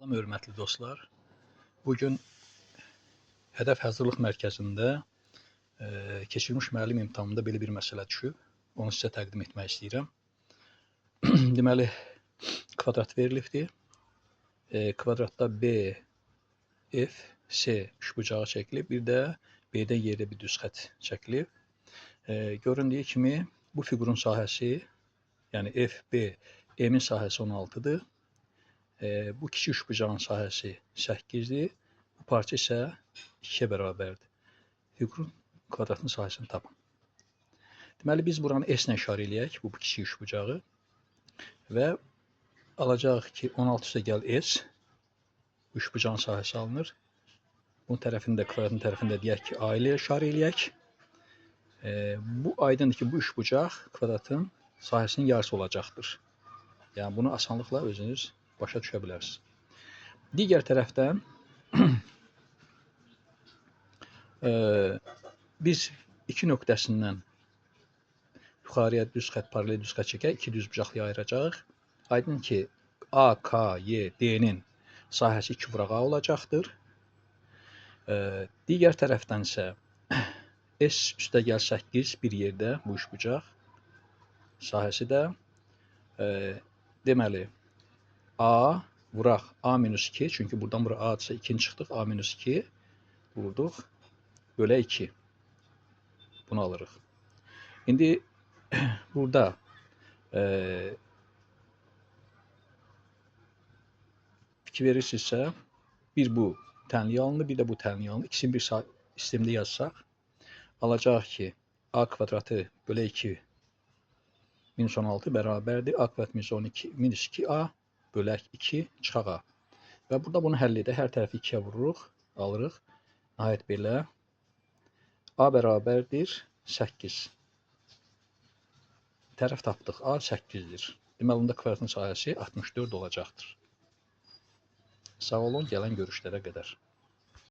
Hörmətli dostlar, bugün Hədəf Hazırlıq Mərkəzində keçirilmiş müəllim imtahanında belə bir məsələ düşüb. Onu sizə təqdim etmək istəyirəm. Deməli, kvadrat verilibdir. Kvadratda B, F, C üçbucağı çəkilib. Bir də B-dən yerdə bir düz xətt çəkilib. Göründüyü kimi bu fiqurun sahəsi, yəni F, B, M-in sahəsi 16-dır. Bu kiçik üçbucağın sahəsi 8-dir. Bu parça isə 2-yə bərabərdir. Fiqurun kvadratın sahəsini tapın. Deməli, biz buranı S ilə işarə eləyək, bu kiçik üçbucağı. Və alacağıq ki, 16 üstə gəl S, üçbucağın sahəsi alınır. Bunun tərəfində, kvadratın tərəfində deyək ki, A ilə işarə eləyək. Bu aydındır ki, bu üçbucaq kvadratın sahəsinin yarısı olacaqdır. Yəni, bunu asanlıqla özünüz başa düşə bilərsiniz. Digər tərəfdən biz iki nöqtəsindən yuxarıya düz xətt, paralel düz xətt çəkək, iki düz bucaqlıya ayıracağıq. Aydın ki, A, K, Y, D-nin sahəsi 2 vuraq A olacaqdır. Digər tərəfdən isə S üstə gəl 8 bir yerdə bu üçbucaq sahəsi də deməli A vuraq A minus 2, çünki buradan bura A-dırsa 2-ni çıxdıq, A minus 2 vurduq, bölə 2. Bunu alırıq. İndi burada fikir verirsinizsə, bir bu tənliyi alınır, bir də bu tənliyi alınır. İkisini bir sistemdə yazsaq, alacağıq ki, A kvadratı bölə 2 minus 16 bərabərdir. A kvadrat minus 12 minus 2A bölək 2 çıxaq A. Və burada bunu həll edək. Hər tərəfi 2-yə vururuq, alırıq. Nəhayət belə A bərabərdir 8. Tərəf tapdıq. A 8-dir. Deməli, onda kvadratın sahəsi 64 olacaqdır. Sağ olun, gələn görüşlərə qədər.